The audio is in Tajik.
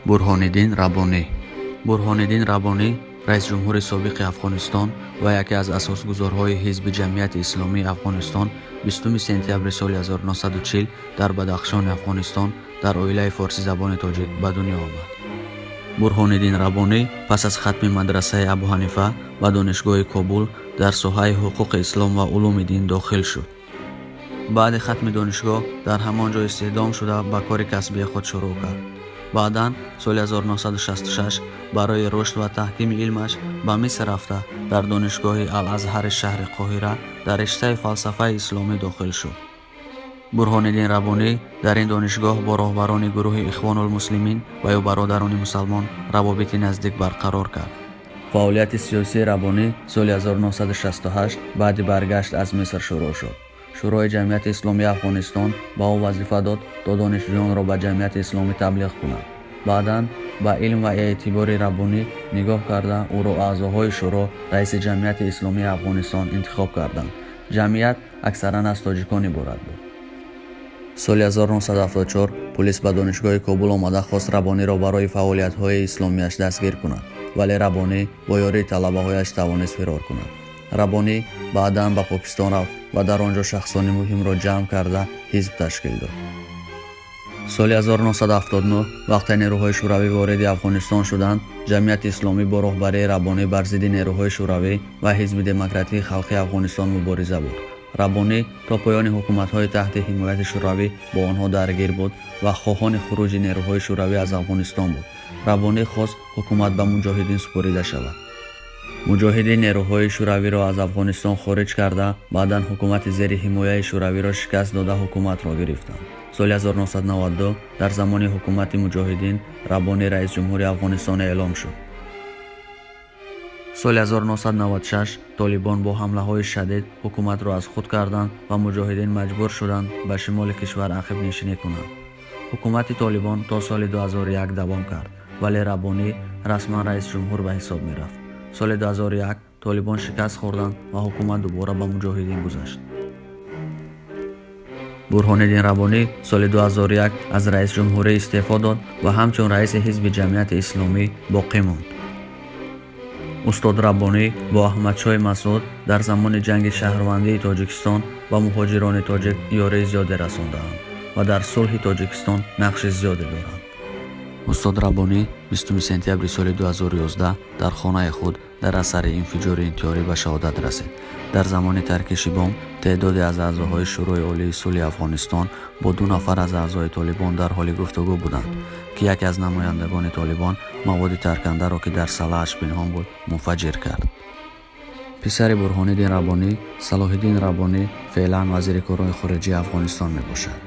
Бурҳониддин Раббонӣ. Бурҳониддин Раббонӣ раисҷумҳури собиқи Афғонистон ва яке аз асосгузорҳои Ҳизби Ҷамъияти Исломии Афғонистон 20 сентябри соли 1940 дар Бадахшони Афғонистон дар оилаи форсизабони тоҷик ба дунё омад. Бурҳониддин Раббонӣ пас аз хатми мадрасаи Абуҳанифа ба Донишгоҳи Кобул дар соҳаи ҳуқуқи ислом ва улуми дин дохил шуд. Баъди хатми донишгоҳ дар ҳамон ҷо истихдом шуда, ба кори касбии худ шурӯъ кард. Баъдан соли 1966 барои рушд ва таҳкими илмаш ба Миср рафта, дар Донишгоҳи Ал-Азҳари шаҳри Қоҳира дар риштаи фалсафаи исломӣ дохил шуд. Бурҳониддин Раббонӣ дар ин донишгоҳ бо роҳбарони гурӯҳи Ихвонулмуслимин ва ё Бародарони мусалмон равобити наздик барқарор кард. Фаъолияти сиёсии Раббонӣ соли 1968 баъди баргашт аз Миср шурӯъ шуд. Шӯрои Ҷамъияти Исломии Афғонистон ба ӯ вазифа дод, то донишҷӯёнро ба Ҷамъияти Исломӣ таблиғ кунад. Баъдан ба илм ва эътибори Раббонӣ нигоҳ карда, ӯро аъзоҳои шӯро раиси Ҷамъияти Исломии Афғонистон интихоб карданд. Ҷамъият аксаран аз тоҷикон иборат буд. Соли 1974 пулис ба Донишгоҳи Кобул омада, хост Раббониро барои фаъолиятҳои исломиаш дастгир кунад, вале Раббонӣ бо ёрии талабаҳояш тавонист фирор кунад. Раббонӣ баъдан ба Покистон рафт ва дар он ҷо шахсони муҳимро ҷамъ карда, ҳизб ташкил дод. Соли 1979, вақте нерӯҳои шӯравӣ вориди Афғонистон шуданд, Ҷамъияти Исломӣ бо роҳбарии Раббонӣ бар зидди нерӯҳои шӯравӣ ва Ҳизби Демократии Халқии Афғонистон мубориза бурд. Раббонӣ то поёни ҳукуматҳои таҳти ҳимояти шӯравӣ бо онҳо даргир буд ва хоҳони хуруҷи нерӯҳои шӯравӣ аз Афғонистон буд. Раббонӣ хост, ҳукумат ба муҷоҳидин супорида шавад. Муҷоҳидин нерӯҳои шӯравиро аз Афғонистон хориҷ карда, баъдан ҳукумати зери ҳимояи шӯравиро шикаст дода, ҳукуматро гирифтанд. Соли 1992 дар замони ҳукумати муҷоҳидин Раббонӣ раисҷумҳури Афғонистон эълом шуд. Соли 1996 толибон бо ҳамлаҳои шадид ҳукуматро аз худ карданд ва муҷоҳидин маҷбур шуданд ба шимоли кишвар ақибнишинӣ кунанд. Ҳукумати толибон то соли 2001 давом кард, вале Раббонӣ расман раисҷумҳур ба ҳисоб мерафт. Соли 2001 толибон шикаст хӯрданд ва ҳукумат дубора ба муҷоҳидин гузашт. Бурҳониддин Раббонӣ соли 2001 аз раисҷумҳурӣ истеъфо дод ва ҳамчун раиси Ҳизби Ҷамъияти Исломӣ боқӣ монд. Устод Раббонӣ бо Аҳмадшоҳи Масъуд дар замони ҷанги шаҳрвандии Тоҷикистон ба муҳоҷирони тоҷик ёрии зиёде расондаанд ва дар сулҳи Тоҷикистон нақши зиёде доранд. Устод Раббонӣ 20 сентябри соли 2011 дар хонаи худ дар асари инфиҷори интиҳорӣ ба шаҳодат расид. Дар замони таркиши бомб теъдоде аз аъзоҳои Шӯрои Олии сулҳи Афғонистон бо ду нафар аз аъзои толибон дар ҳоли гуфтугӯ буданд, ки яке аз намояндагони толибон маводи таркандаро, ки дар саллааш пинҳон буд, мунфаҷир кард. Писари Бурҳониддин Раббонӣ, Салоҳиддин Раббонӣ, феълан вазири корҳои хориҷии Афғонистон мебошад.